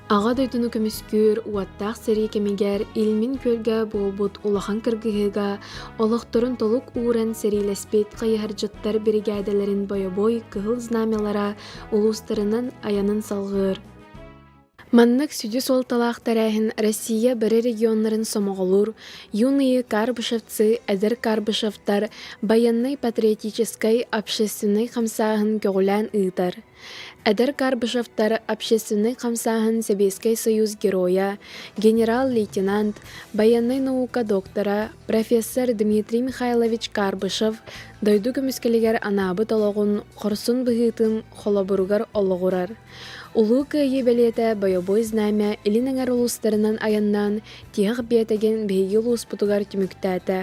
Аҕа дойдуну көмүскүүр уоттаах сэрии кэмигэр Ильмин күөлгэ буолбут улахан кыргыһыыга олохторун толук ууран сэриилэспит хайыһардьыттар биригээдэлэрин бойобуой кыһыл знамялара улуустарынан айанын салҕыыр. Маннык сүдү суолталаах тэрээһин Россия бары регионнарын сомоҕолуур «Юные карбышевцы» эдэр карбышевтар байыаннай-патриотическай общественнай хамсааһын көҕүлээн ыытар. Эдэр Карбышевтар общественнай хамсааһын Сэбиэскэй Союз Геройа, генерал-лейтенант, байыаннай наука доктора, профессор Дмитрий Михайлович Карбышев дойду көмүскэлигэр анаабыт олоҕун хорсун быһыытын холобуругар олоҕурар. Улуу Кыайыы бэлиэтэ бойобуой знамя Илин эҥэр улуустарынан айаннаан тиһэх биэтэгин биһиги улууспутугар түмүктээтэ.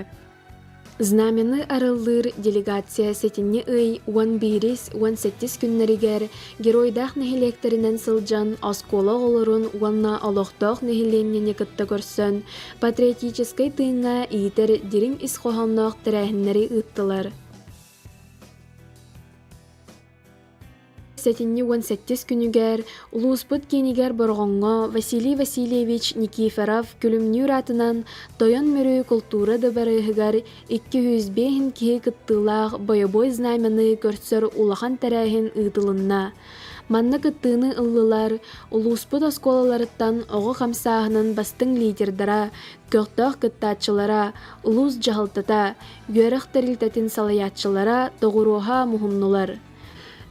Знамяны арыллыыр делегация сэтинньи ый 11-ис, 18 күннэригэр геройдаах нэһилиэктэринэн сылдьан оскуола оҕолорун уонна олохтоох нэһилиэнньэни кытта көрсөн патриотическай тыыҥҥа иитэр дириҥ ис хоһоонноох тэрээһиннэри ыыттылар. Сэтинньи 18 күнүгэр улууспут киинигэр Бороҕоҥҥо Василий Васильевич Никифоров Күлүмнүүр аатынан Тойон Мүрү култуура дыбарыаһыгар 205 киһи кыттыылаах бойобуой знамяны көрсөр улахан тэрээһин ыытылынна. Манна кыттыыны ыллылар улууспут оскуолаларыттан оҕо хамсааһынын бастыҥ лидердара, көхтөөх кыттааччылара, улуус дьаһалтата, үөрэх тэрилтэтин салайааччылара тоҕуруоһа муһуннулар.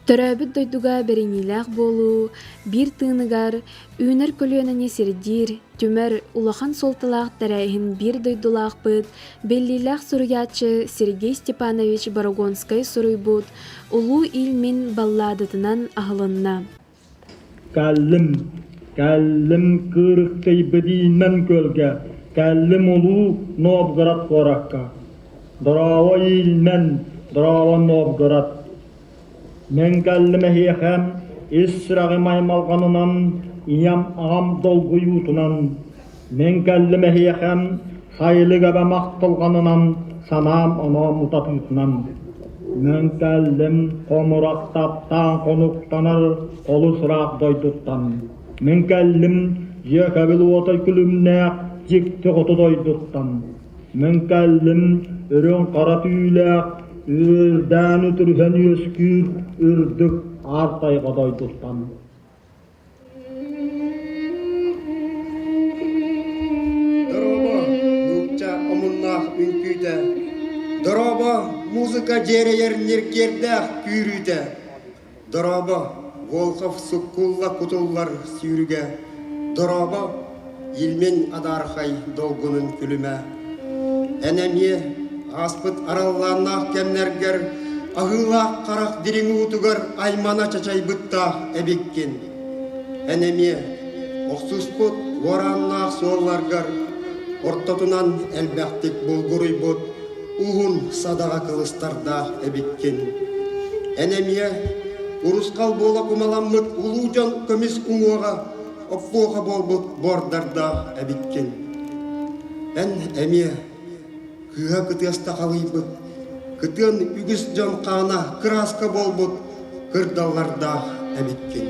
Төрөөбүт дойдуга бэриниилээх буолуу биир тыыныгар үүнэр көлүөнэни сирдиир, түмэр улахан суолталаах тэрээһин биир дойдулаахпыт, биллиилээх суруйааччы Сергей Степанович Борогонскай суруйбут «Улуу Ильмин» балладатынан аһылынна. Кэллим, кэллим кыырыктыйбытыынан күөлгэ, кэллим улуу Новгород куоракка. Дорообо Ильмен, дорообо Новгород. Мен кэллим эһиэхэ ис сүрэҕим аймалҕанынан, ийэм аҕам долгуйуутунан. Мен кэллим эһиэхэ сайылык эбэм ахтылҕанынан, санаам оноом утатыытынан. Мен кэллим хомурах таптаан хонуктанар олус ыраах дойдуттан. Мин кэллим дьиэкэбил уотай күлүмнээх дьикти хоту дойдуттан. Мин кэллим үрүҥ хара түүлээх үөрдээн үтүрүһэн үөскүүр үрдүк аар тайҕа дойдуттан. Дорообо, нуучча омуннаах үҥкүүтэ! Дорообо, музыка дьиэрэйэр ньиргиэрдээх күүрүүтэ! Дорообо, Волхов суккулла кутуллар сүүрүгэ! Дорообо, Ильмень адаархай долгунун күлүмэ! Эн эмиэ ааспыт араллааннаах кэмнэргэр аһыылаах харах дириҥ уутугар аймана чачайбыттаах эбиккин. Эн эмиэ охсуспут уорааннаах суолларгар ортотунан элбэхтик булгуруйбут уһун садаҕа кылыстардаах эбиккин. Эн эмиэ урусхал буола кумаламмыт улуу дьон көмүс уҥуоҕа оппуоха буолбут буордардаах эбиккин. Эн эмиэ кыыһа кытыаста халыйбыт, кытыан үгүс дьон хаана кырааска буолбут кырдаллардаах эбиккин.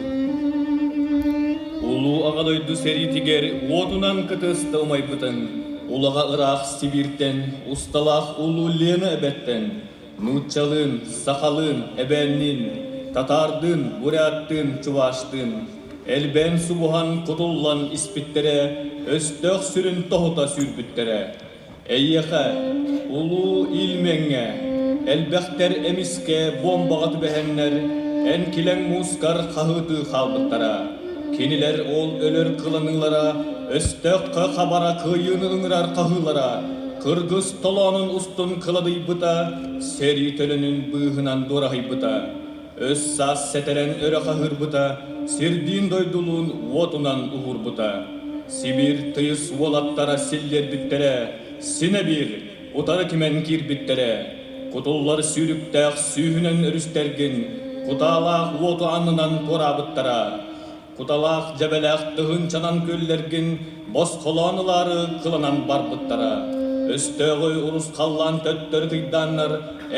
Улуу Аҕа дойду сэриитигэр уотунан кытыаста умайбытын, улаҕа ыраах Сибииртэн, усталаах Улуу Лена эбэттэн, нууччалыын, сахалыын, эбээнниин, татаардыын, буряттыын, чуваштыын элбээн субуһан кутуллан испиттэрэ, өстөөх сүрүн тоһута сүүрбүттэрэ. Эйиэхэ, улуу Ильмеҥҥэ, элбэхтэр эмискэ буомбаҕа түбэһэннэр, эн килэҥ муускар хаһыытыы хаалбыттара. Кинилэр ол өлөр кыланыылара, өстөөххө хабара кыайыыны ыҥырар хаһыылара, кыргыс толоонун устун кыладыйбыта, сэрии төлөнүн быыһынан дуораһыйбыта. Өс-саас сэтэрэн өрө хаһыырбыта, сирдиин-дойдулуун уотунан уһуурбута. Сибиир тыйыс уолаттара силлиэрбиттэрэ, синэ биир, утары кимэн киирбиттэрэ. Кутуллар сүүрүктээх сүүһүнэн өрүстэргин кутаалаах уоту аннынан туораабыттара. Куталаах дьэбэлээх тыһыынчанан күөллэргин босхолоон ылаары кыланан барбыттара. Өстөөҕү урусхаллаан төттөрү тыйдааннар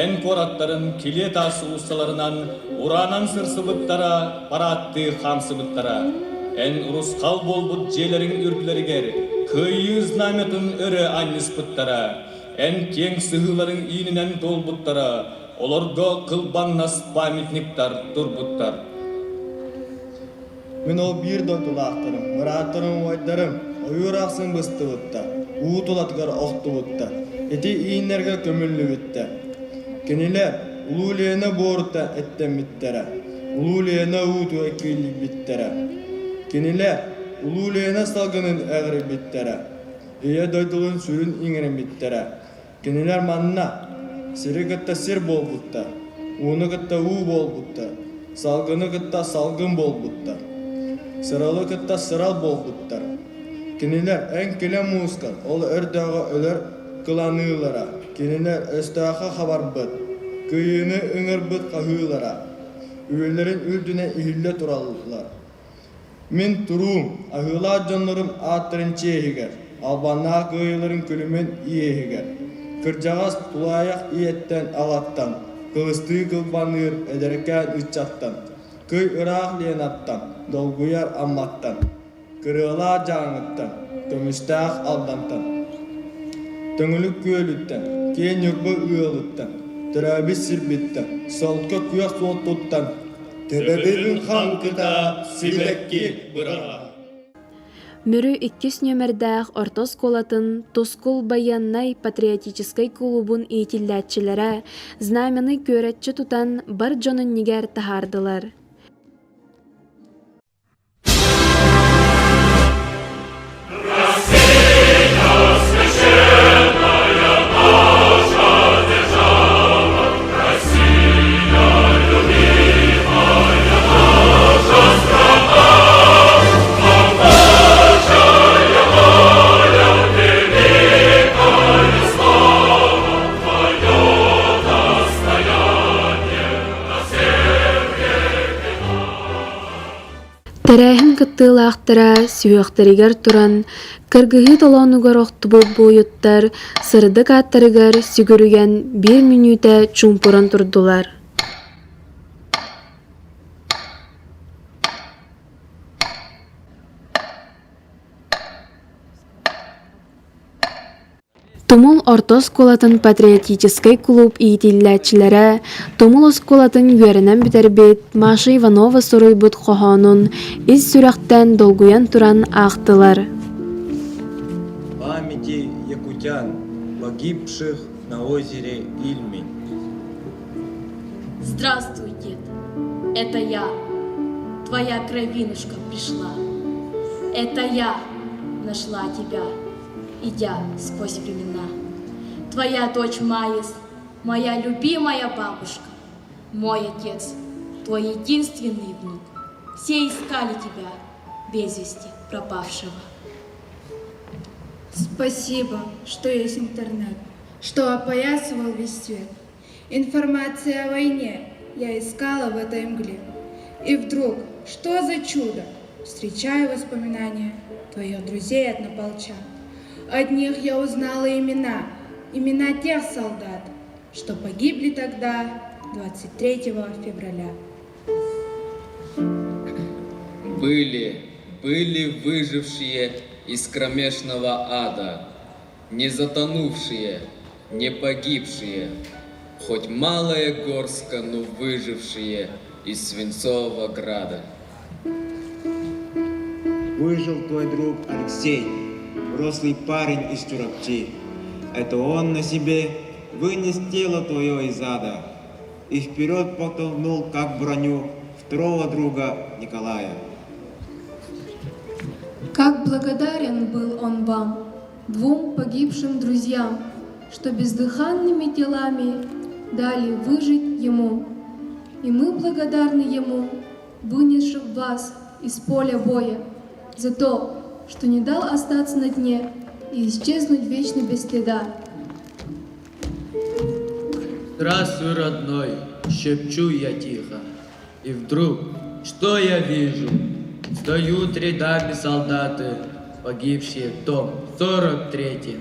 эн куораттарын килиэ таас уулуссаларынан ураанан сырсыбыттара, парааттыы хаамсыбыттара. Эн урусхал буолбут дьиэлэриҥ үрдүлэригэр Кыайыы знамятын өрө анньыспыттара, эн киэҥ сыһыыларыҥ иининэн туолбуттара, олорго кылбаҥнас памятниктар турбуттар. Мин ол биир дойдулаахтарым, бырааттарым, убайдарым ойуур ахсын быстыбыттар, уу тулатыгар охтубуттар, ити ииннэргэ көмүллүбүттэр. Кинилэр Улуу Лена буоруттан эттэммиттэрэ, Улуу Лена уутугар киирбиттэрэ. Кинилэр Улуу Лена салгынын эҕирийбиттэрэ, Ийэ дойдуларын сүрүн иҥэриммиттэрэ. Кинилэр манна сири кытта сир буолбуттар, ууну кытта уу буолбуттар, салгыны кытта салгын буолбуттар, сыралы кытта сырал буолбуттар. Кинилэр эн килэ муускар ол өрдөөҕү өлөр кыланыылара, кинилэр өстөөххө хабарбыт, кыайыыны ыҥырбыт хаһыылара, үйэлэрин үрдүнэн иһиллэ тураллар. Мин туруум, аһыылаах дьоннорум ааттарын чиэһигэр, албаннаах кыайыыларын күлүмүн иэһигэр, кырдьаҕас тулаайах ийэттэн аҕаттан, кылыстыы кылбаныыр эдэркээн ыччаттан, кый ыраах Ленаттан, долгуйар Амматтан, кырыалаах Дьааҥыттан, көмүстээх Алдантан, Төҥүлүк күөлүттэн, киэҥ Ньурба ыалыттан, төрөөбүт сирбиттэн, солко күөх суолтуттан Төбөбүн хаҥкыта сибэкки быраҕа. Мүрү иккис нүөмэрдээх орто оскуолатын Тускул байыаннай-патриотическай кулуубун иитиллээччилэрэ знамяны күөрэччи тутан бар дьон иннигэр таһаардылар. Тэрээһин кыттыылаахтара сүһүөхтэригэр туран, кыргыһыы толоонугар охтубут буойуттар сырдык ааттарыгар сүгүрүйэн биир мүнүүтэ чуумпуран турдулар. Тумул орто оскуолатын патриотическай кулууп иитиллээччилэрэ Тумул оскуолатын үөрэнэн бүтэрбит Маша Иванова суруйбут хоһоонун ис сүрэхтэн долгуйан туран аахтылар. Памяти якутян, погибших на озере Ильмень. Здравствуй, дед, это я, твоя кровинушка пришла. Это я нашла тебя, идя сквозь времена. Твоя дочь Майис, моя любимая бабушка, мой отец, твой единственный внук. Все искали тебя, без вести пропавшего. Спасибо, что есть интернет, что опоясывал весь свет. Информация о войне я искала в этой мгле. И вдруг, что за чудо, встречаю воспоминания твоих друзей однополчан. От них я узнала имена, имена тех солдат, что погибли тогда, 23 февраля. Были, были выжившие из кромешного ада, не затонувшие, не погибшие, хоть малая горстка, но выжившие из свинцового града. Выжил твой друг Алексей, рослый парень из Чурапчи. Это он на себе вынес тело твое из ада и вперед подтолкнул, как броню, второго друга Николая. Как благодарен был он вам, двум погибшим друзьям, что бездыханными телами дали выжить ему. И мы благодарны ему, вынесшим вас из поля боя, за то, что не дал остаться на дне и исчезнуть вечно без следа. Здравствуй, родной, шепчу я тихо. И вдруг, что я вижу? Стоят рядами солдаты, погибшие в том 43-м.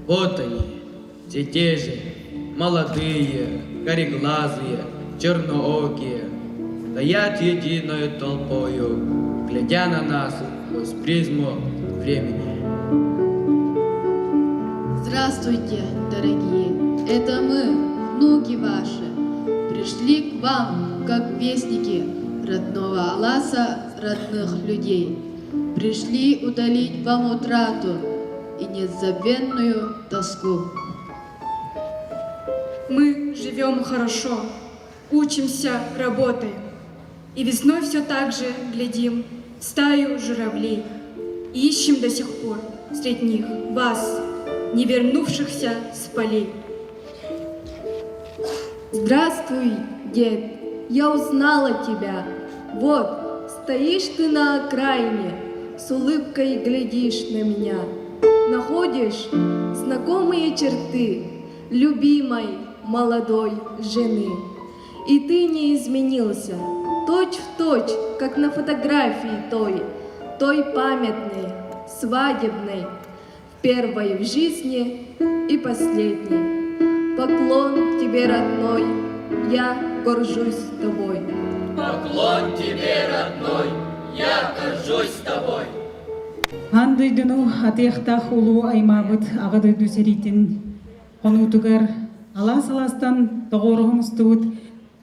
Вот они, все те же, молодые, кореглазые, черноокие, стоят единою толпою. глядя на нас сквозь призму времени. Здравствуйте, дорогие! Это мы, внуки ваши, пришли к вам, как вестники родного Аласа, родных людей. Пришли утолить вам утрату и незабвенную тоску. Мы живем хорошо, учимся, работаем. И весной все так же глядим в стаю журавлей. И ищем до сих пор среди них вас, не вернувшихся с полей. Здравствуй, дед, я узнала тебя. Вот, стоишь ты на окраине, с улыбкой глядишь на меня. Находишь знакомые черты любимой молодой жены. И ты не изменился, точь в точь, как на фотографии той, той памятной, свадебной, первой в жизни и последней. Поклон тебе, родной, я горжусь тобой. Поклон тебе, родной, я горжусь тобой. Аан дойдуну атыйахтаах улуу аймаабыт Аҕа дойду сэриитин хонуутугар алаас алаастан тоҕуоруһа мустубут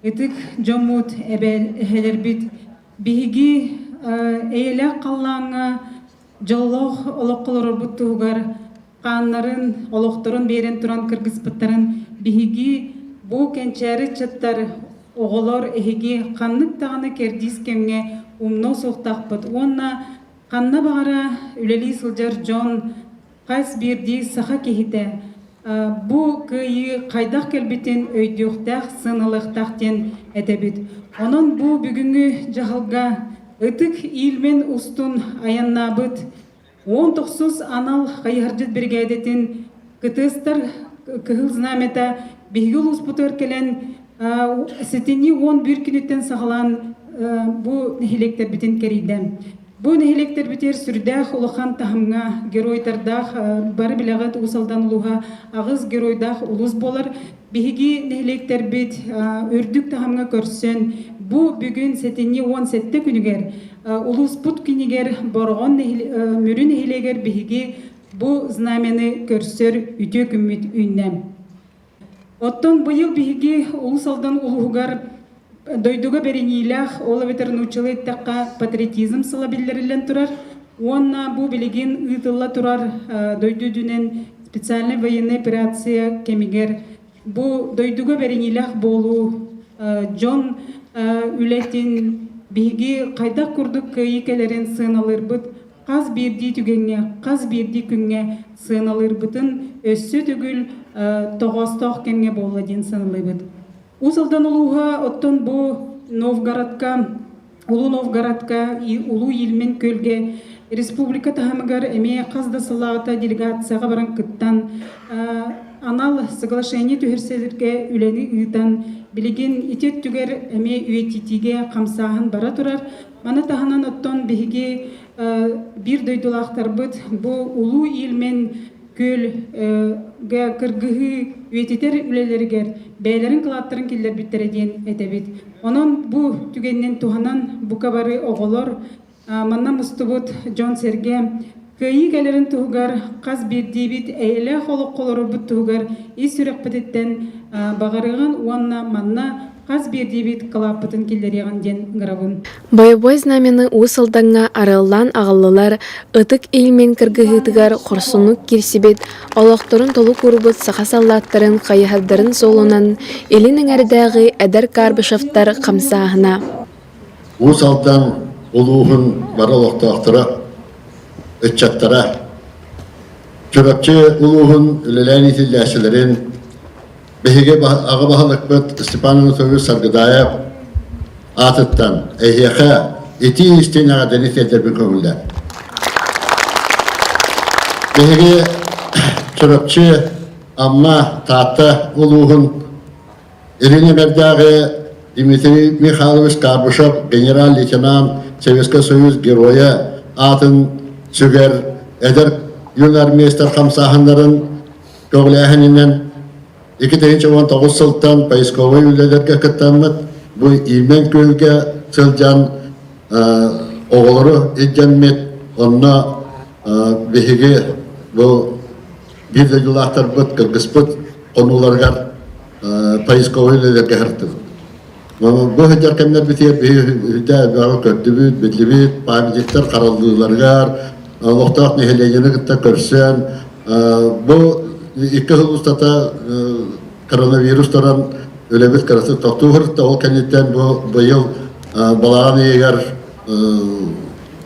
ытык дьоммут, эһэлэрбит биһиги эйэлээх халлааҥҥа дьоллоох олоххо олорорбут туһугар хааннарын, олохторун биэрэн туран кыргыспыттарын биһиги бу кэнчээри ыччаттар, оҕолор эһиги ханнык даҕаны кэрдиис кэмҥэ умнуо суохтаахпыт уонна ханна баҕара үлэлии сылдьар дьон хас биирдии саха киһитэ бу кыайыы хайдах кэлбитин өйдүөхтээх, сыаналыахтаах диэн этэбит. Онон бу бүгүҥҥү дьаһалга Ытык Ильмень устун айаннаабыт 19 анал хайыһардьыт биригээдэтин кытыастар Кыһыл Знамята биһиги улууспутугар кэлэн сэтинньи 11 күнүттэн саҕалаан бу нэһилиэктэрбитин кэрийдэ. Бу нэһилиэктэрбитигэр сүрдээх улахан таһымҥа геройдардаах бары билэҕит Уус Алдан улууһа аҕыс геройдаах улуус буолар. Биһиги нэһилиэктэрбит үрдүк таһымҥа көрсөн, бу бүгүн сэтинньи 17 күнүгэр улууспут күнүгэр Бороҕон Мүрү нэһилиэгэр биһиги бу знамяны көрсөр үтүө күммүт үүннэ. Оттон быйыл биһиги Уус Алдан улууһугар дойдуга бэриниилээх, ол эбэтэр нууччалыы эттэххэ, патриотизм сыла биллэриллэн турар. Уонна бу билигин ыытылла турар дойду үрдүнэн специальнай военная операция кэмигэр бу дойдуга бэриниилээх буолуу дьон үлэтин биһиги хайдах курдук кыайыы кэлэрин сыаналыырбыт хас биирдии түгэҥҥэ, хас биирдии күҥҥэ сыаналыырбытын өссө төгүл тоҕоостоох кэмҥэ буолла диэн сыаналыыбыт. Уус Алдан улууһа оттон бу Новгородка, Улуу Новгородка, Улуу Ильмень күөлгэ республика таһымыгар эмиэ хас да сыллааҕыта делегацияҕа баран кыттан анал соглашение түһэрсэргэ үлэни ыытан билигин ити өттүгэр эмиэ үйэтитиигэ хамсааһын бара турар. Маны таһынан оттон биһиги биир дойдулаахтарбыт бу Улуу Ильмень күөлгэ кыргыһыы үйэтитэр үлэлэригэр бэйэлэрин кылааттарын киллэрбиттэрэ диэн этэбит. Онон бу түгэнинэн туһанан бука бары оҕолор манна мустубут дьон-сэргэ кыайыы кэлэрин туһугар хас биирдиибит эйэлээх олоххо олорорбут туһугар ис сүрэхпититтэн баҕарыаҕын уонна манна хас биирдиибит кылааппытын киллэриэҕин диэн ыҥырабын. Бойобуой знамяны Уус Алдаҥҥа арыаллаан аҕаллылар, Ытык Ильмень кыргыһыытыгар хорсуннук киирсибит, олохторун толук уурбут саха саллааттарын хайыһардарын суолунан Илин эҥэрдээҕи эдэр Карбышевтар хамсааһына. Уус Алдан улууһун бары олохтоохторо, ыччаттара Чурапчы улууһун үлэлээн иитиллээччилэрин Биһиги аҕа баһылыкпыт Степан Анатольевич Саргыдаев аатыттан эһиэхэ итии истиҥ эҕэрдэни тиэрдэрбин көҥүллээн. Биһиги Чурапчы, Амма, Таатта улууһун Илин Эбэрдээҕи Дмитрий Михайлович Карбышев генерал-лейтенант Советскай Союз Геройа аатын сүгэр эдэр юнармейстар хамсааһыннарын көҕүлээһининэн 2019 сылтан поисковай үлэлэргэ кыттаммыт бу Иимэн күөлгэ сылдьан Оҕолору илдьэммит, онно биһиги бу биир дойдулаахтарбыт, кыргыспыт хонууларыгар поисковай үлэлэргэ сырыттыбыт. Бу сылдьар кэмнэрбитигэр биһи үрдэ элбэҕи көрдүбүт, биллибит, памятниктар хараллыыларыгар, олохтоох нэһилиэнньэни кытта көрсөн, бу икки сыл устата коронавирус туран үлэбит кыратык тохтуу сырытта. Ол кэнниттэн бу быйыл балаҕан ыйыгар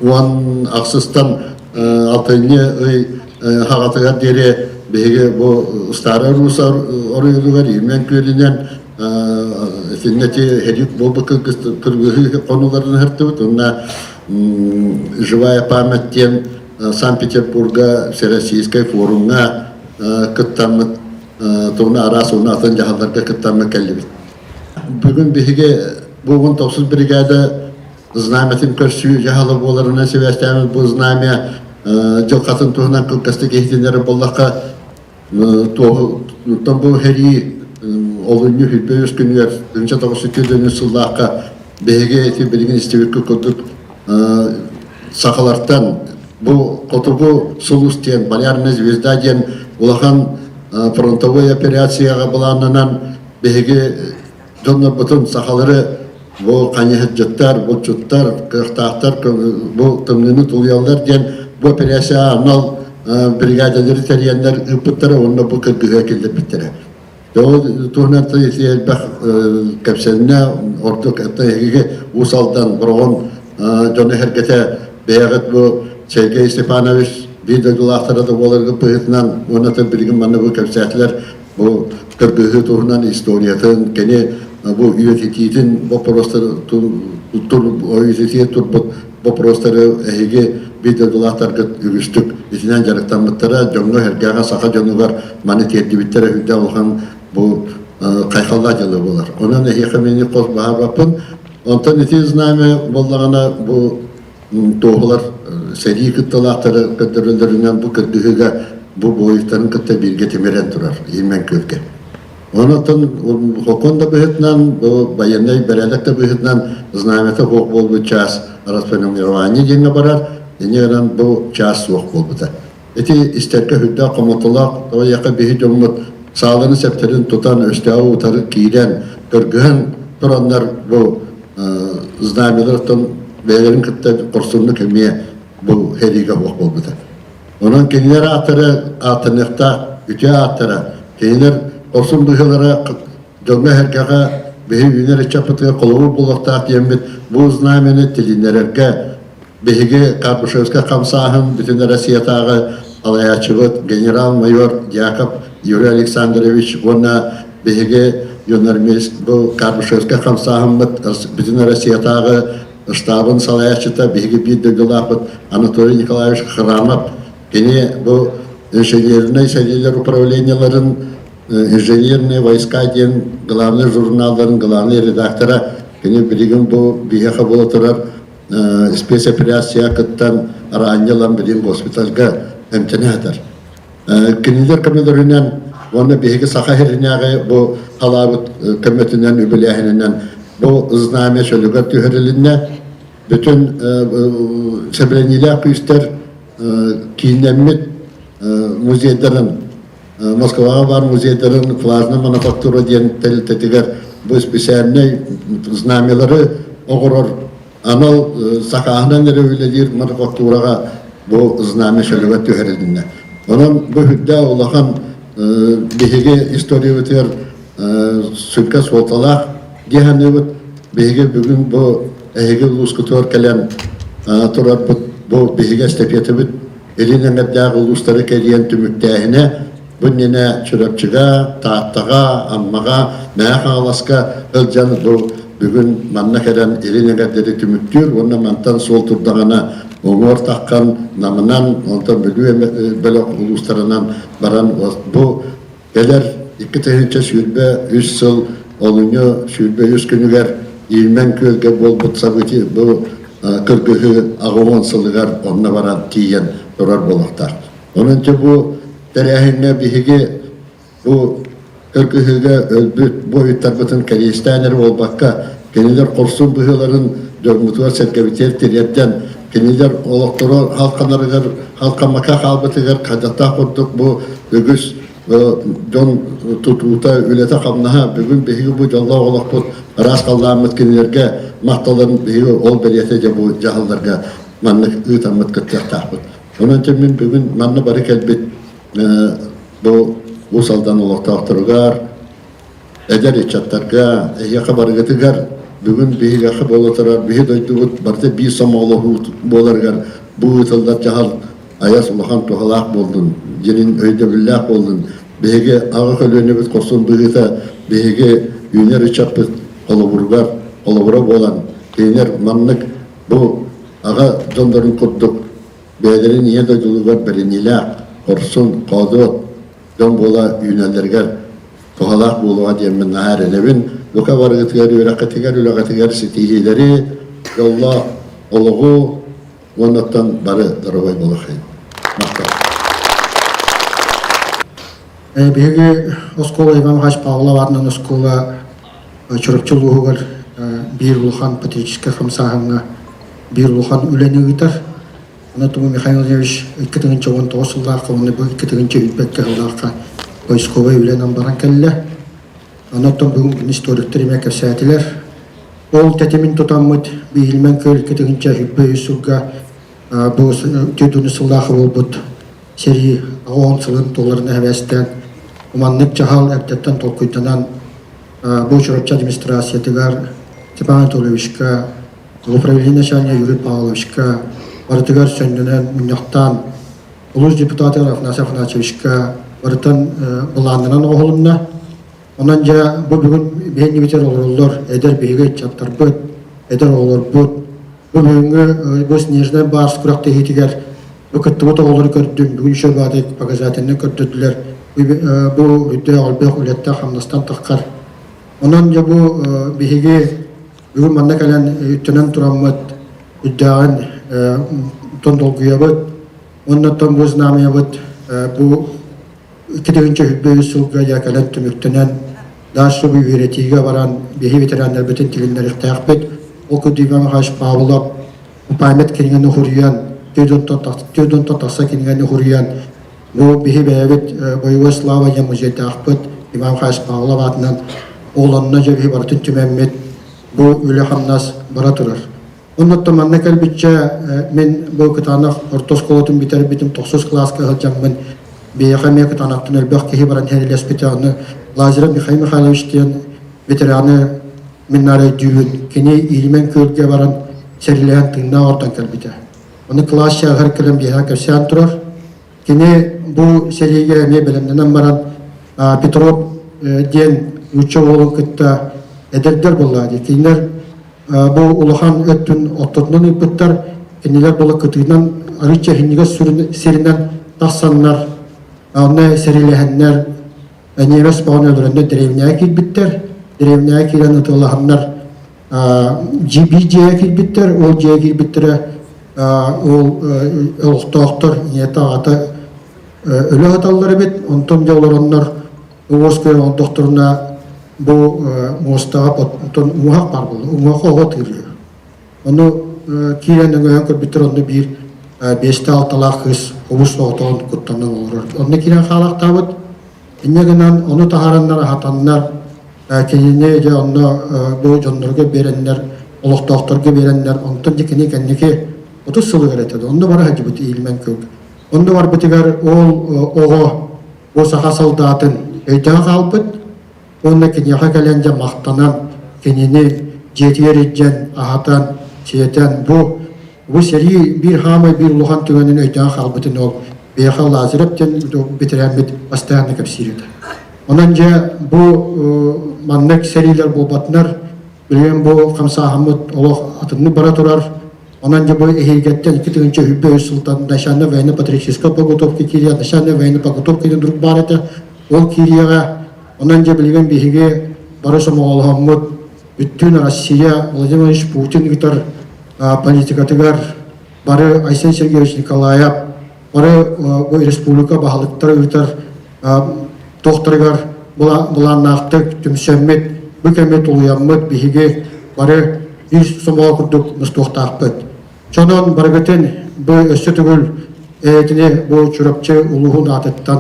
уон ахсыстан алтынньы ый хаҕатыгар диэри биһиги бу Старая Руса оройуонугар Имен күөлүнэн итиннэ ити буолбут кыргыһыы хонууларын ыһыртыбыт уонна Живая память диэн Санкт-Петербурга Всероссийскай форумҥа кыттаммыт тугуна араас уонна атын дьаһалларга кыттаммыт кэллибит. Бүгүн биһиги бу 19 бригада знамятын көрсүү дьаһала буоларынан сибээстээммит бу знамя дьылҕатын туһунан кылгастык иһитиннэрэр буоллахха туоһуттан бу сэрии олунньу 23 күнүгэр 1944 сыллаахха биһиги ити билигин истибиккэ курдук сахалартан бу хотугу сулус диэн полярная звезда диэн улахан фронтовой операцияҕа былааннанан биһиги дьоннорбутун сахалары бу хайыһардьыттар, булчуттар, кыахтаахтар бу тымныыны тулуйаллар диэн бу операция анал бригадалары тэрийэннэр ыыппыттара уонна бу кыргыһыа киллэрбиттэрэ. Ол туһунан элбэх кэпсэннэ, ордук эһиги Уус Алдан, Бороҕон дьоно сэргэтэ бэйэҕит бу Сергей Степанович биир дойдулаахтара да буоларгыт быһыытынан уонна билигин манна бу кэпсээтилэр Бу кыргыһыы туһунан историятын, кини бу үйэтитиитин боппуруостары үйэтитии турбут боппуруостары эһиги биир дойдулаахтаргыт үгүстүк итинэн дьарыктаммыттара, дьоҥҥо-сэргэҕэ саха дьонугар маны тиэрдибиттэрэ үрдэ улахан бу хайхаллаах дьыала буолар. Онон эһиэхэ мини хос баһаарбаппын. Онтон ити знамя буоллаҕына бу туоһулар сэрии кытталаахтары көрдөрөллөрүнэн бу кыргыһыыга бу буойуттарын кытта бииргэ тимирэн турар Имен күөлгэ. Онон хокон да быһыытынан, бу байыаннай бэрээдэк да быһыытынан знамята суох буолбут чаас расформирование диэҥҥэ барар, инньэ гынан бу чаас суох буолбута. Ити истэргэ сүрдээх хомотолоох, тоҕо биһи дьоммут сааланы сэптэрин тутан, өстөөҕү утары киирэн, кыргыһан тураннар бу знамялартан бэйэлэрин кытта хорсуннук эмиэ бу сэриигэ суох буолбута. Онон кинилэр ааттара ааттаныахтаах үтүө ааттара, кинилэр хорсун быһыылара дьоҥҥо-сэргэҕэ биһи үүнэр ыччаппытыгар холобур буолуохтаах диэммит бу знамяны тилиннэрэргэ Биһиги Карбышевскай хамсааһын Бүтүн Россиятааҕы салайааччыбыт генерал-майор Дьяков Юрий Александрович уонна биһиги юнармейск бу Карбышевскай хамсааһыммыт Бүтүн Россиятааҕы штабын салайааччыта биһиги биир дойдулаахпыт Анатолий Николаевич Храмов кини бу инженернэй сэриилэр управлениеларын инженерные войска диэн главный журналларын главный редактора кини билигин бу биһиэхэ буола турар спецоперация кыттан араанньа ылан билигин госпитальга эмтэнэ сытар. Кинилэр көмөлөрүнэн уонна биһиги Саха сиринээҕи бу халаабыт көмөтүнэн, үбүлээһининэн бу знамя чөлүгэр түһэрилиннэ. Бүтүн сэбилэниилээх күүстэр кииннэммит музейдарын Москваҕа баар музейдарын флажная мануфактура диэн тэрилтэтигэр бу специальнай знамялары оҥорор анал сакааһынан эрэ үлэлиир мануфактураҕа бу знамя чөлүгэр түһэрилиннэ. Онон бу үрдээх улахан биһиги историябытыгар сүргэ суолталаах дии саныыбыт. Биһиги бүгүн бу эһиги улуускутугар кэлэн турарбыт бу биһиги эстафетабыт Илин эҥэрдээх улуустары кэрийэн түмүктээһинэ бу иннинэ Чурапчыга, Тааттаҕа, Аммаҕа, Мэҥэ Хаҥаласка сылдьан бу бүгүн манна кэлэн илин эҥэрдэри түмүктүүр уонна мантан суол турдаҕына уҥуор таххан Намынан, онтон Бүлүү бөлөх улуустарынан баран бу Кэлэр 2023 сыл олунньу 23 күнүгэр Ильмень күөлгэ буолбут событие бу кыргыһыы 80 сылыгар онно баран тиийэн турар буолуохтаах. Онон дьэ бу тэрээһиҥҥэ биһиги бу кыргыһыыга өлбүт буойуттарбытын кэриэстээн эрэ буолбакка, кинилэр хорсун быһыыларын дьоммутугар-сэргэбитигэр тириэрдэн, кинилэр олохторо халханарыгар, халхаммакка хаалбытыгар хайдахтаах курдук бу үгүс дьон тутуута, үлэтэ-хамнаһа бүгүн биһиги бу дьоллоох олохпут араас халлааммыт кинилэргэ махталын биһиги ол бэлиэтэ дьэ бу дьаһалларга маннык ыытаммыт кыттыахтаахпыт. Онон мин бүгүн манна бары кэлбит бу Уус Алдан олохтоохторугар, эдэр ыччаттарга, эһиэхэ барыгытыгар бүгүн биһигэхэ буола турар биһи дойдубут барыта биир сомоҕолоһуу буоларыгар бу ыытыллар дьаһал айас улахан туһалаах буоллун, дьинин өйдөбүллээх буоллун. Биһиги аҕа көлүөнэбит хорсун быһыыта биһиги үүнэр ыччаппыт холобуругар холобура буолан, кинилэр маннык бу аҕа дьоннорун курдук бэйэлэрин ийэ дойдулугар бэриниилээх, хорсун, хоодуот дьон буола үүнэллэригэр туһалаах буолуоҕа диэммин наһаа эрэнэбин. Бука барыгытыгар үөрэххитигэр, үлэҕитигэр ситиһиилэри, дьоллоох олоҕу уоннаттан бары доруобай буолуоххайын. Махтал. Биһиги оскуола Иван Михайлович Павлов аатынан оскуола Чурапчы улууһугар биир улахан патриотическай хамсааһыҥҥа биир улахан үлэни ыытар. Онон Туму Михаил Владимирович 2019 сыллаахха уонна бу 2021 сыллаахха поисковай үлэнэн баран кэллэ. Онон бүгүн историктар эмиэ кэпсээтилэр. Ол тэтимин тутаммыт Биһилмэн күөл 2023 сылга бу 4 сыллаах буолбут сэрии 10 сылын туоларына эбээстээн маннык дьаһал эрдэттэн толкуйданан бу Чурапчы администрациятыгар Степан Анатольевичка, управление начальнига Юрий Павловичка барытыгар сөннөнөн мунньахтаан улуус депутата Афанасий Афанасьевичка барытын былааннанан оҥоһулунна. Онон дьэ бу бүгүн биһиэннибитигэр олороллор эдэр биһиги ыччаттарбыт, эдэр оҕолорбут. Бу бүгүҥҥү бу Снежная Барс күрэхтэһиитигэр бу кыттыбыт оҕолору көрдүм, бүгүн еще баатый показательнай көрдөрдүлэр. Бу үрдээх элбэх үлэттэн хамнастан таххар. Онон дьэ бу биһиги бүгүн манна кэлэн үттэнэн тураммыт, үрдээҕин тон долгуйабыт. Оннуттан бу знамябыт бу 2023 сылга дьэ кэлэн түмүктэнэн, дальше бу үөрэтиигэ баран биһи ветераннарбытын тилиннэриэхтээхпит. Ол курдук Иван Михайлович Павлов память кинигэни уһуруйан, 4 тахса кинигэни уһуруйан, бу биһи бэйэбит боевой слава диэн музейдаахпыт Иван Михайлович Павлов аатынан ол онно дьэ биһи барытын түмэммит бу үлэ-хамнас бара турар. Оннуттан манна кэлбиччэ мин бу Кытаанах орто оскуолатын бүтэрбитим тохсус кылааска сылдьаммын биһиэхэ эмиэ Кытаанахтан элбэх киһи баран иһэрилэспитэ. Аны Лазарев Михаил Михайлович диэн ветераны мин наар өйдүүбүн. Кини Иилимэн күөлгэ баран сэрилэһэн тыыннаах ордон кэлбитэ. Ону кылаас чааһыгар кэлэн биһиэхэ кэпсээн турар. Кини бу сэриигэ эмиэ бэлэмнэнэн баран Петров диэн нуучча уолун кытта эдэрдэр буоллаҕа дии. Кинилэр бу улахан өттүн ортотунан ыыппыттар. Кинилэр була кытыынан арыычча иһинньигэс сиринэн тахсаннар, онно сэриилэһэннэр, ньиэмэс баҕаны өлөрөннөр дэриэбинэҕэ киирбиттэр. Дэриэбинэҕэ киирэн ытыалаһаннар биир дьиэҕэ киирбиттэр, ол дьиэҕэ киирбиттэрэ ол олохтоохтор ийэтэ аҕата өлө сыталлар эбит. Онтон дьэ олороннор уос көрөн олордохторуна бу муостаҕа оттон умуһах баар буолла. Умуһах оҕо тыырыа. Ону киирэн өҥөйөн көрбүттэр онно биир биэстээх-алталаах кыыс обус соҕотоҕун куттанан олорор. Онно киирэн хаалахтаабыт. Инньэ гынан ону таһаараннар аһатаннар кинини дьэ онно бу дьоннорго биэрэннэр, олохтоохторго биэрэннэр, онтон дьэ кини кэнники 30 сылыгар этэ да, онно бара сылдьыбыт Иилмэн Кык. Онно барбытыгар ол оҕо бу саха солдатын өйдөөн хаалбыт уонна киниэхэ кэлэн дьэ махтанан кинини дьиэтигэр илдьэн аһатан сиэтэн бу бу сэрии биир хаамай биир улахан түгэнин өйдөөн хаалбытын ол биһиэхэ Лазарев диэн бэтэрээммит постоянно кэпсиир этэ. Онон дьэ бу маннык сэриилэр буолбатынар билигин бу хамсааһыммыт олох атыннык бара турар. Онон дьэ бу эһиилгэттэн 2023 сылтан начальная военно-патриотическая подготовка киириэ, начальная военная подготовка диэн дурук баар этэ. Ол киириэҕэ. Онон дьэ билигин биһиги бары сомоҕолоһоммут бүттүүн Россия Владимир Владимирович Путин ыытар политикатыгар бары Айсен Сергеевич Николаев бары бу республика баһылыктара ыытар туохтарыгар былааннаахтык түмсэммит, бу кэми тулуйаммыт биһиги. бары ис сомоҕо курдук мустуохтаахпыт. Чонон барыгытын бу өссө төгүл эһэтини бу Чурапчы улууһун аатыттан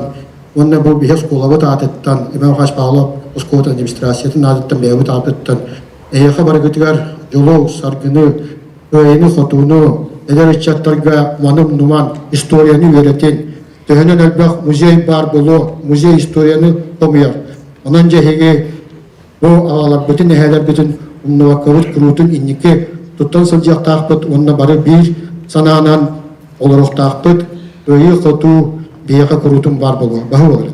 уонна бу биһи оскуолабыт аатыттан Иван Михайлович Павлов оскуолатын администрациятын аатыттан бэйэбит аатыттан эһиэхэ барыгытыгар дьолу, саргыны, кыайыны-хотууну, эдэр ыччаттарга маным-нуман историяны үөрэтин, төһөнөн элбэх музей баар буолуо, музей историяны хомуйар. Онон дьэ эһиги бу аҕаларбытын, эһээлэрбитин умнубаккабыт куруутун инники туттан сылдьыахтаахпыт уонна бары биир санаанан олоруохтаахпыт, кыайыы-хотуу биһиэхэ куруутун баар буолуо. Баһы буоларын.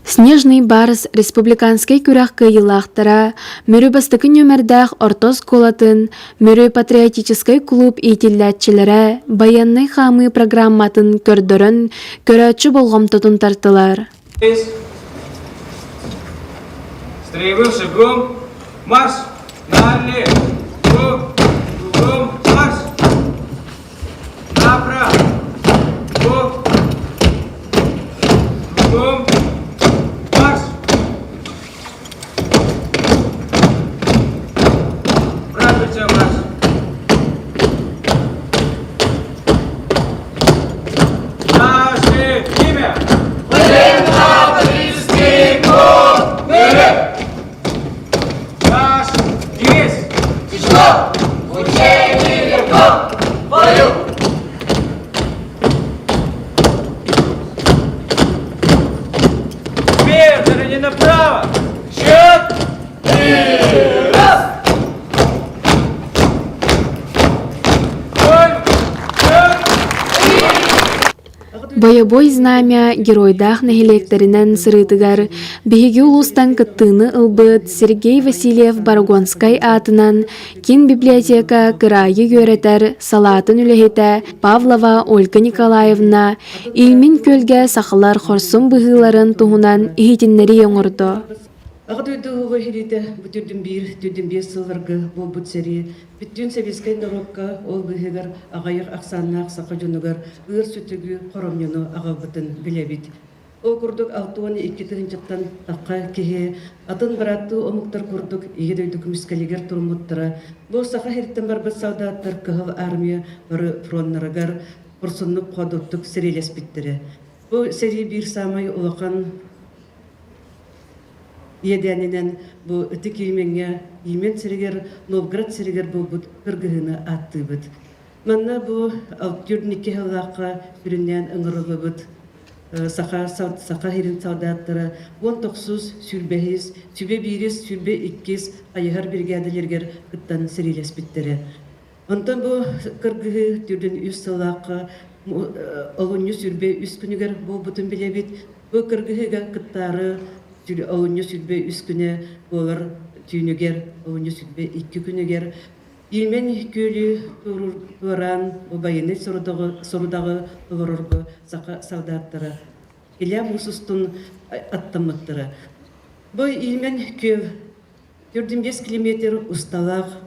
Снежный барс республиканскай күрэх кыайыылаахтара Мүрү бастакы нүөмэрдээх орто оскуолатын Мүрү патриотическай клуб иитиллээччилэрэ байыаннай хаамыы программатын көрдөрөн көрөөччү болҕомтотун тартылар. Строевым шагом марш! Налево! Кругом марш! Направо! Кругом марш! Здравствуйте, марш! Наше имя! Наш девиз! Тяжело! Учение легко! Бою! Теперь не направо! Счет! Три! Раз! Ноль! Счет! Бойобуой знамя геройдаах нэһилиэктэринэн сырыытыгар биһиги улуустан кыттыыны ылбыт Сергей Васильев Борогонскай аатынан киин библиотека кыраайы үөрэтэр салаатын үлэһитэ Павлова Ольга Николаевна Ильмин күөлгэ сахалар хорсун быһыыларын туһунан иһитиннэрии оҥордо. Аҕа дойду уһуга иһириитэ бу түрдүн биир, түрдүн биэс сылларга буолбут сэрии бүттүүн сэбиэскэй норуокка ол быыһыгар аҕыйах ахсааннаах саха дьонугар ыар сүтүгү, хоромньуну аҕалбытын билэбит. Ол курдук 62 тыһыынчаттан тахха киһи атын бырааттыы омуктар курдук Ийэ дойду көмүскэлигэр туруммуттара. Бу Саха сириттэн барбыт солдаттар Кыһыл Армия бары фроннарыгар хорсуннук ходуттук сэриилэспиттэрэ. Бу сэрии биир саамай улахан иэдээнинэн бу ытык Иимэҥҥэ, Иимэн сиригэр, Новгород сиригэр буолбут кыргыһыыны ааттыыбыт. Манна бу Алтюрники сыллаахха сүрүннээн ыҥырыллыбыт саха, саха сирин солдаттара 19 сүүрбэһис, сүбэ биирис, сүүрбэ иккис хайыһар биригээдэлэригэр кыттан сэриилэспиттэрэ. Онтон бу кыргыһыы түрдүн үс сыллаахха олунньу сүүрбэ үс күнүгэр буолбутун билэбит. Бу кыргыһыыга кыттаары олунньу сүүрбэ үс күнэ буолар түүнүгэр, олунньу сүүрбэ икки күнүгэр Ильмень күөлү туораан убайыны сорудаҕы толорорго саха солдаттара Илья Мусустун аттаммыттара. Бу Ильмень күөл 45 километр усталаах,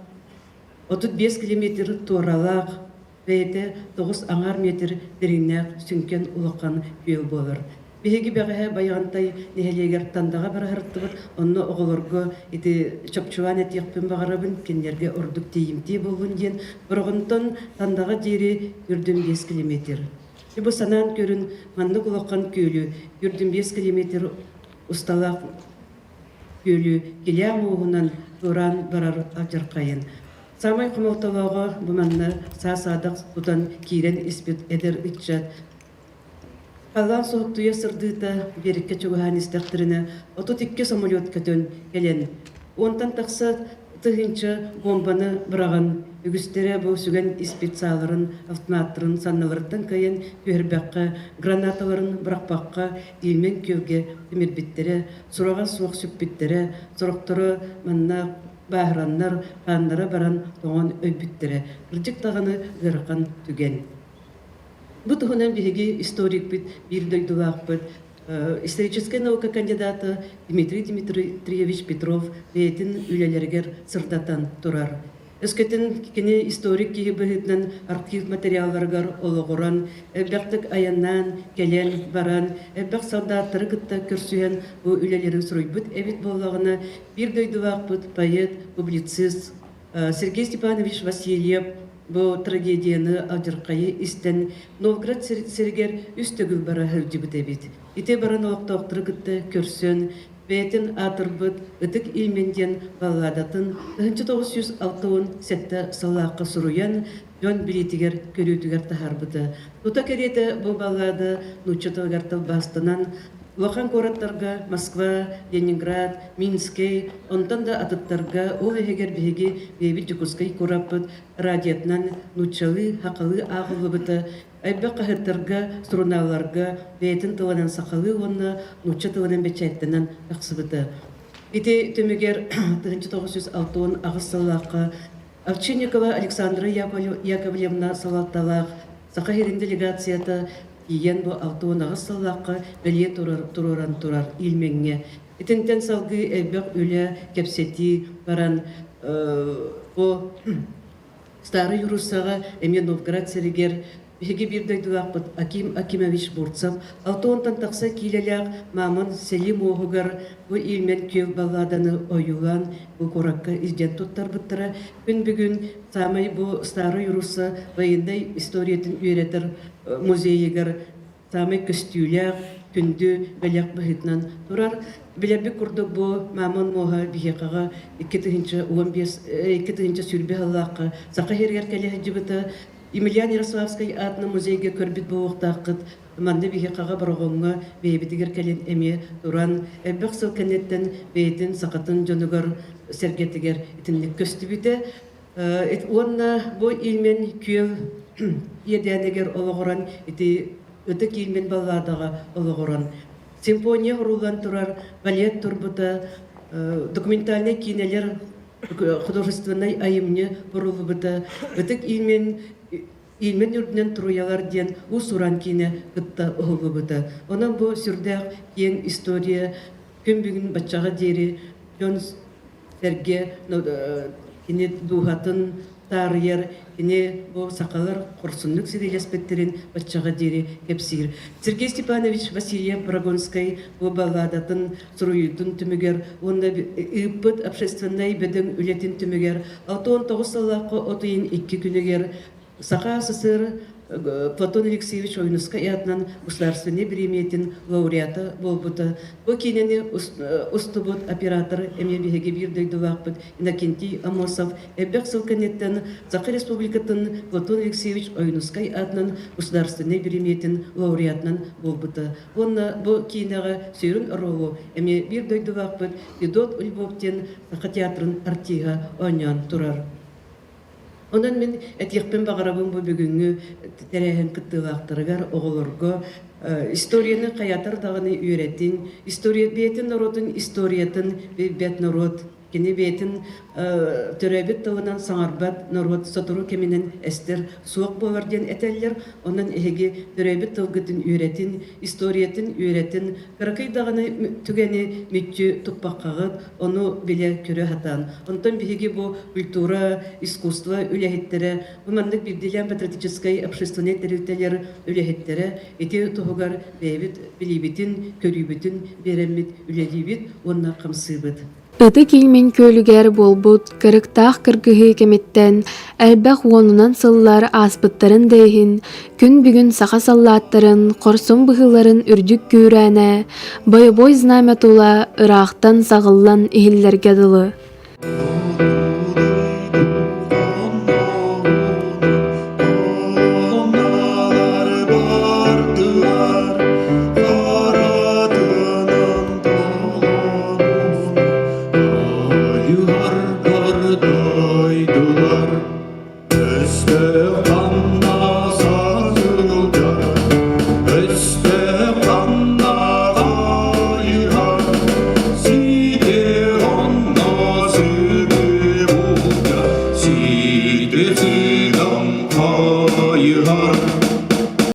35 километр туоралаах, бэйэтэ тоҕус аҥаар метр дириҥнээх сүҥкэн улахан күөл буолар. Биһиги бэҕэһээ Байаҕантай нэһилиэгэр Тандаҕа бара сырыттыбыт, онно оҕолорго ити чопчулаан этиэхпин баҕарабын, кинилэргэ ордук тиийимтиэ буоллун диэн, Бороҕонтон Тандаҕа диэри үрдүн 5 километр. Бу санаан көрүн, маннык улахан күөлү үрдүн 5 километр усталаах күөлү килээ мууһунан туораан барар алдьархайын. Саамай хомолтолооҕо бу манна саа-саадах тутан киирэн испит эдэр ыччат халлаан суһуктуйа сырдыыта биэриккэ чугаһаан истэхтэринэ 32 самолет көтөн кэлэн уонтан тахса тыһыынча бомбаны быраҕан үгүстэрэ бу сүгэн испит сааларын автоматтарын санныларыттан кыайан түһэрбэххэ гранаталарын бырахпакка Ильмень күөлгэ тимирбиттэрэ сураҕа суох сүппүттэрэ сорохторо манна бааһыраннар, хааннара баран тоҥон өлбүттэрэ. Кырдьык даҕаны ыарахан түгэн. Бу туһунан биһиги историкпыт, биир дойдулаахпыт, историческай наука кандидата Дмитрий Дмитриевич Петров бэйэтин үлэлэригэр сырдатан турар. Өскөтүн кини историк киһи быһыытынан архив материалларыгар олоҕуран, элбэхтик айаннаан, кэлэн, баран, элбэх солдаттары кытта көрсүһэн бу үлэлэрин суруйбут эбит буоллаҕына, биир дойдулаахпыт поэт, публицист Сергей Степанович Васильев бу трагедияны алдьархайы истэн Новгород сиригэр үс төгүл бара сылдьыбыт эбит. Ити баран олохтоохтору кытта көрсөн, бэйэтин аатырбыт Ытык Ильмень диэн балладатын 1967 сыллаахха суруйан, дьон билиитигэр, көрүүтүгэр таһаарбыта. Тута кэриэтэ бу баллада нуучча тылыгар тылбаастанан, улахан куораттарга Москва, Ленинград, Минскэй, онтон да атыттарга, ол иһигэр биһиги бэйэбит Дьокуускай куораппыт радиотынан нууччалыы, сахалыы ааҕыллыбыта, элбэх хаһыаттарга, сурунаалларга бэйэтин тылынан сахалыы уонна нуучча тылынан бэчээттэнэн тахсыбыта. Ити түмүгэр 1968 сыллаахха Овчинникова Александра Яковлевна салалталаах Саха сирин делегацията тиийэн бу 68 сыллаахха бэлиэ туруоран турар Ильмеҥҥэ. Итинтэн салгыы элбэх үлэ, кэпсэтии баран бу Старай Руссаҕа эмиэ Новгород сиригэр биһиги биир дойдулаахпыт Аким Акимович Бурцев 60-тан тахса киилэлээх Мамон сэлии муоһугар бу Ильмен күөл балладаны ойуулаан бу куоракка илдьэн туттарбыттара. Күн бүгүн саамай бу Старай Русса военнай историятын үөрэтэр музейыгар саамай көстүүлээх, күндү бэлэх быһыытынан турар. Билэрбит курдук бу Мамон муоһа биһиэхэҕэ 2015 2020 сыллаахха Саха сиригэр кэлэ сылдьыбыта. Емельян Ярославскай аатынан музейга көрбүт буолуохтааххыт. Манна биһиэхэҕэ Бороҕоҥҥо бэйэбитигэр кэлин эмиэ туран, элбэх сыл кэнниттэн бэйэтин сахатын дьонугар сэргэтигэр итинник көстүбүтэ. Уонна бу Ильмень күөл иэдээнигэр олоҕуран ити Ытык Ильмень балладаҕа олоҕуран симфония уруулан турар балет турбута, документальнай киинэлэр художественнай айымньы уруллубута, Ытык Ильмень Ильмень үрдүнэн туруйалар диэн уус-уран киинэ кытта уһуллубута. Онон бу сүрдээх киэҥ история күн бүгүн баччаҕа диэри дьон сэргэ кини дууһатын таарыйар, кини бу сахалар хорсуннук сэриилэспиттэрин баччаҕа диэри кэпсиир. Сергей Степанович Васильев Борогонскай бу балладатын суруйуутун түмүгэр уонна ыыппыт общественнай бөдөҥ үлэтин түмүгэр 69 сыллаахха от ыйын икки күнүгэр Саха СССР Платон Алексеевич Ойуунускай аатынан государственнай бириэмийэтин лауреата буолбута. Бу киинэни устубут оператор эмиэ биһиги биир дойдулаахпыт Иннокентий Аммосов элбэх сыл кэнниттэн Саха Республикатын Платон Алексеевич Ойуунускай аатынан государственнай бириэмийэтин лауреатынан буолбута. Уонна бу киинэҕэ сүрүн оруолу эмиэ биир дойдулаахпыт Федот Львов диэн Саха театрын артиһа оонньоон турар. Онон мин этиэхпин баҕарабын бу бүгүҥҥү тэрээһин кыттыылаахтарыгар, оҕолорго историяны хайатар даҕаны үөрэтин, история бэйэтин норуотун историятын билбэт норуот кини бэйэтин төрөөбүт тылынан саҥарбат норуот сотору кэминэн эстэр суох буолар диэн этэллэр. Онон эһиги төрөөбүт тылгытын үөрэтин, историятын үөрэтин, кыракый даҕаны түгэни мүччү туппаккаҕыт, ону билэ-көрө сатаан. Онтон биһиги бу культура, искусство үлэһиттэрэ, бу маннык биирдиилээн патриотическай общественнай тэрилтэлэр үлэһиттэрэ ити туһугар бэйэбит билиибитин, көрүүбүтүн биэрэммит үлэлиибит уонна хамсыыбыт. Ытык Ильмень күөлүгэр буолбут кырыктаах кыргыһыы кэмиттэн элбэх уонунан сыллар ааспыттарын да иһин, күн бүгүн саха саллааттарын хорсун быһыыларын үрдүк күүрээнэ бойобуой знамя тула ыраахтан саҕыллан иһиллэргэ дылы.